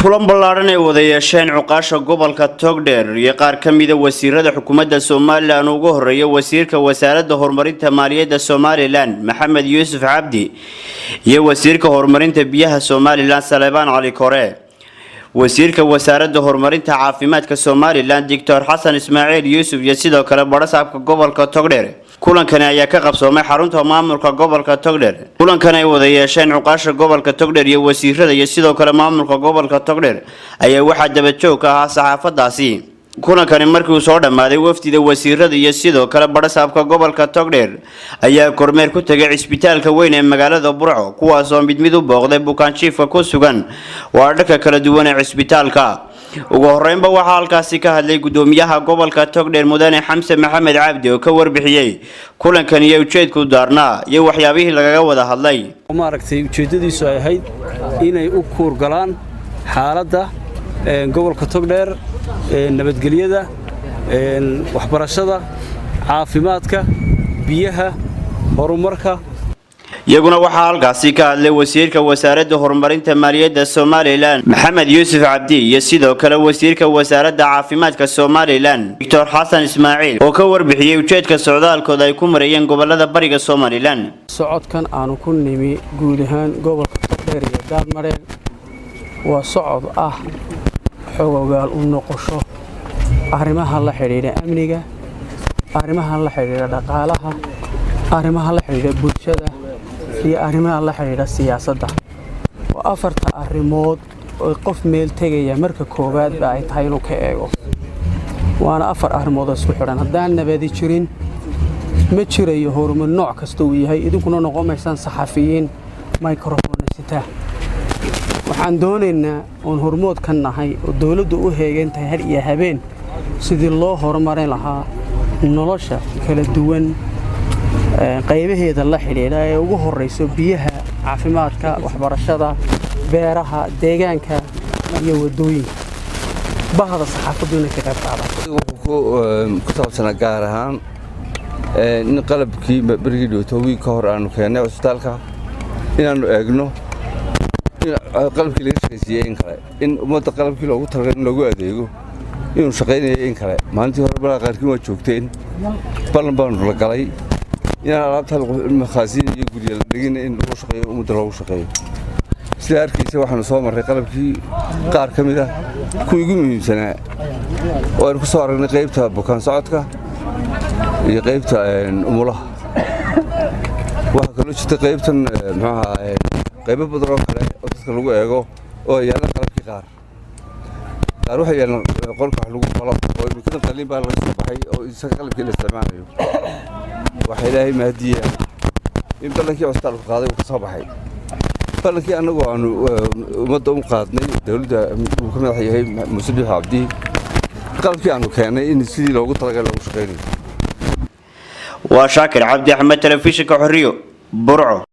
Kulan ballaadhan ay wada yeesheen cuqaasha gobolka Togdheer iyo qaar ka mida wasiirada xukuumadda Somaliland, ugu horeeya wasiirka wasaaradda horumarinta maaliyadda Somaliland, Maxamed Yuusuf Cabdi, iyo wasiirka horumarinta biyaha Somaliland, Saleebaan Cali Kore, wasiirka wasaaradda horumarinta caafimaadka Somaliland, Doctor Xasan Ismaaciil Yuusuf, iyo sidoo kale badhasaabka gobolka Togdheer. Kulankani ayaa ka qabsoomay xarunta maamulka gobolka Togdheer. Kulankan ay wada yeesheen cuqaasha gobolka Togdheer iyo wasiirada iyo sidoo kale maamulka gobolka Togdheer ayaa waxaa dabajoog ka ahaa saxaafadaasi. Kulankani markii uu soo dhammaaday, wafdida wasiirada iyo sidoo kale badhasaabka gobolka Togdheer ayaa kormeer ku tegay cisbitaalka weyn ee magaalada Burco, kuwaasoo mid mid u booqday bukaanjiifka ku sugan waadhaka kala duwan ee cisbitaalka. Ugu horeynba waxaa halkaasi ka hadlay gudoomiyaha gobolka Togdheer, mudane Xamse Maxamed Cabdi, oo ka warbixiyey kulankan iyo ujeedku daarnaa iyo waxyaabihii lagaga wada hadlay. Maaragtay, ujeeddadiisu ay ahayd inay u kuurgalaan xaaladda gobolka Togdheer, nabadgelyada, waxbarashada, caafimaadka, biyaha, horumarka. Iyaguna waxaa halkaasi ka hadlay wasiirka wasaaradda horumarinta maaliyadda Somaliland, Maxamed Yuusuf Cabdi, iyo sidoo kale wasiirka wasaaradda caafimaadka Somaliland, Doctor Xasan Ismaaciil, oo ka warbixiyey ujeedka socdaalkooda ay ku marayeen gobolada bariga Somaliland. Socodkan aanu ku nimi guud ahaan gobolka Togdheer iyo Daadmareen waa socod ah xogogaal u noqosho arrimaha la xidhiidha amniga, arrimaha la xidhiidha dhaqaalaha, arrimaha la xidhiidha bulshada iyo arrimaha la xidhiidha siyaasadda. Waa afarta arrimood oo qof meel tegaya marka koowaadba ay tahay inuu ka eego, waana afar arrimood oo isku xidhan. Haddaan nabadi jirin, ma jirayo horumar nooc kasta uu yahay. Idinkuna noqon maysaan saxafiyiin microphone sita. Waxaan doonaynaa oon hormood ka nahay oo dowladdu u heegan tahay har iyo habeen sidii loo horumarin lahaa nolosha kala duwan qaybaheeda la xidhiidha, ee ugu horrayso biyaha, caafimaadka, waxbarashada, beeraha, deegaanka iyo waddooyinka. Bahda saxaafaddu inay ka qayb qaadato. Wuxuu ku saabsanaa gaar ahaan in qalabkii berigii dhowto wiig ka hor aanu keennay cusbitaalka inaannu eegno in qalabkii laga shaqaysiiyey in kale, in ummadda qalabkii loogu talagalay in loogu adeego inuu shaqaynayo in kale. Maalintii hore balaa qaarkiin waa joogteen. Ballan baanu la galay inaan alaabta makhaasiin iyo gurya la dhigin, in lagu shaqeeyo, ummadda loogu shaqeeyo. Sidaa arkaysa, waxaanu soo marray qalabkii qaar ka mid ah kuwii ugu muhiimsanaa oo aynu ku soo aragnay qaybta bukaan socodka iyo qaybta umulaha. Waxaa kaloo jirta qaybtan, muxuu ahaa, qaybo badan oo kale oo dadka lagu eego oo yaallaan qalabkii qaar. Qaar waxay yaallaan qolka wax lagu qalo, oo imikadan qaliin baa laga soo baxay oo isaga qalabkii la isticmaalayo. Waxaa Ilaahay mahadiya in ballankii cusbitaalku qaaday uu ka soo baxay, ballankii annagu aanu ummadda u qaadnay, dowladda uu ka madax yahay Muuse Biixi Cabdi, qalabkii aanu keennay in sidii loogu talagalay loogu shaqaynayo. Waa Shaakir Cabdi Axmed, telefishinka Xoriyo, Burco.